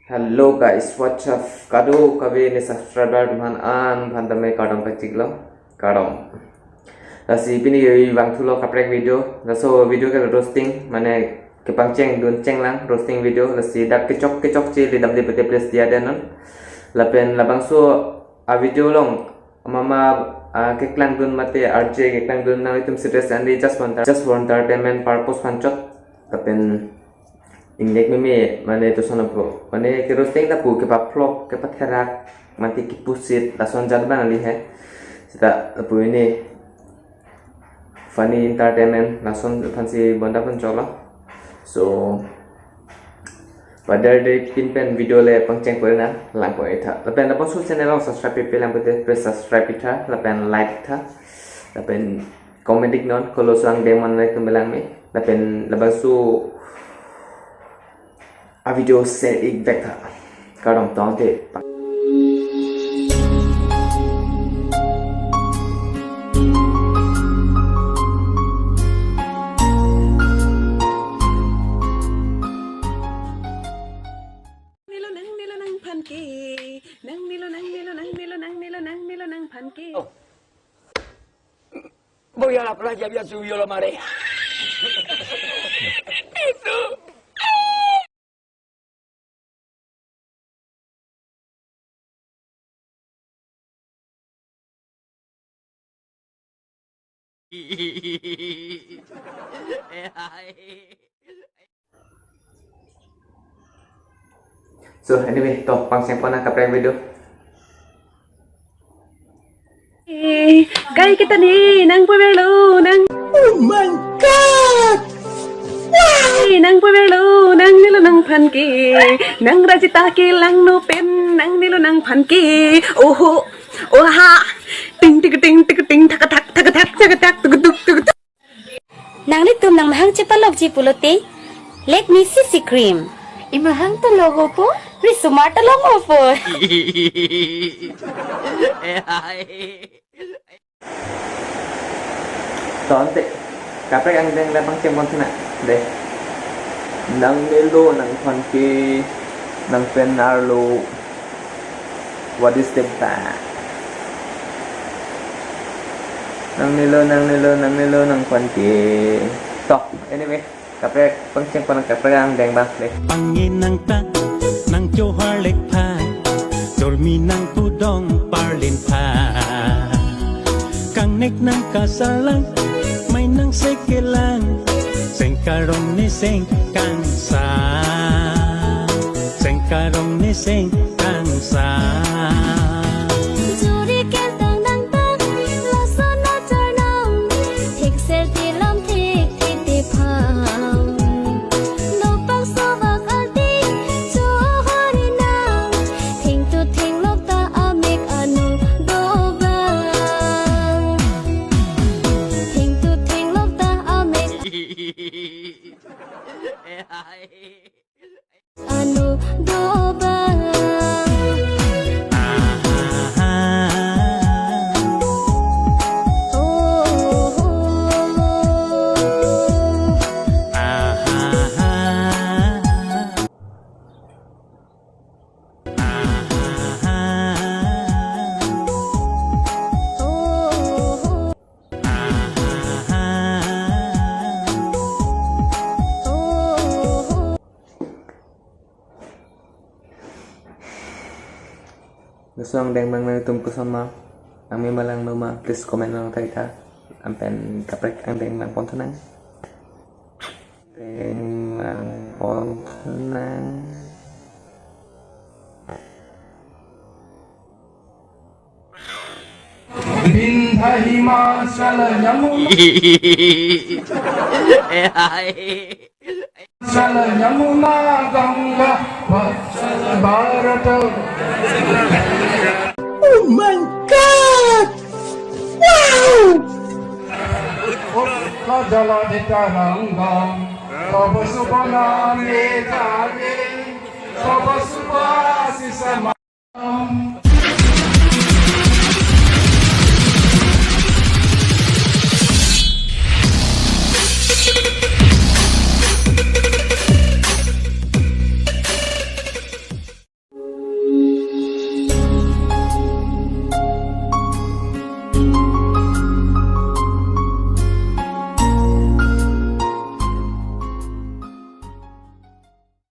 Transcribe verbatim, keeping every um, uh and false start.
Hello guys, what's up? Kadokave ne subscriber atum aphan an aphan tame kardom pachiklo. Kardom. Lasi pini ke vangthulo kaprek video. Laso video ke roasting, mane kepangcheng dun chenglang roasting video. Lasi dak kechok kechokche le damde pute please diya den non. Lapen labangso a video along mama, ah, keklang dun mate R J keklang dun nang itum serious andi, just for enter-, just for entertainment purpose aphan chot. Lapen ingnek meme mane to sono po. Mane ke roasting ta pu kepa-vlog kepatherak mate kepusit lason jat bang ali he. Seta pu ini funny entertainment lason aphansi bonta pon cholo. So, pada de pin pen video le pangcheng pore na lang pon itha. Lapen lapen so channel along subscribe pe lang pute please subscribe itha. Lapen like itha. Lapen comment ik non kolo so angdeng man nang tum belang me. Lapen labangso a video share ik vek tha. Kardom tangte. Nilo nang nilo nang phan ke. Nang nilo nang nilo nang nilo nang nilo nang nilo nang phan ke. Oh. Voy a la playa, voy a subir la marea. Eso. So anyway, to pangcheng pon nang kaprek video. Kai kita ni nang puverlo nang. Oh my God! Wow! Nang puverlo nang nilo nang phan ke. Nang rajita kelang no pen nang nilo nang phan ke. Oho. Oha. Ting tik ting tik ting thak thak thak thak thak thak tuk tuk tuk tuk. Nanglitum nang mahang chepalokji pulote, Lakme C C cream. Imahang ta logo po, risomar ta logo po. Tangte, kaprek angdeng le pangcheng pon tha na, de. Nang nilo nang phan ke, nang pen arlo. What is the bag? Nang nilo, nang nilo, nang nilo, nang phan ke. To, anyway, kaprek pangcheng pon nang kaprek angdeng bang le. Pangi nang ta, nang chohar lek pha, dolmi nang pudong parlin pha. Kangnek nang kasarlang, mai nang sekelang, sengkarong ne sengkangsa, sengkarong ne sengkangsa. Juri kentang nang tang, lason na charnang, thik ser tilam thik thik tiphang. Nopang sovak arti, chohor inang, thengtu thenglok ta amek anu dobang. Thengtu thenglok ta amek anu dobang. Laso angdeng bang nangtum koson ma, nang me malang no ma, please comment along tha itha. Anpen kaprek angdeng lang pon tha nang. Angdeng lang pon tha nang. Vindhya Himachal Yamuna, Himachal Yamuna Ganga Vatsal Bharat. Oh my God! Wow! Utkala Jaladhitarangam Tava Subha Name Jane.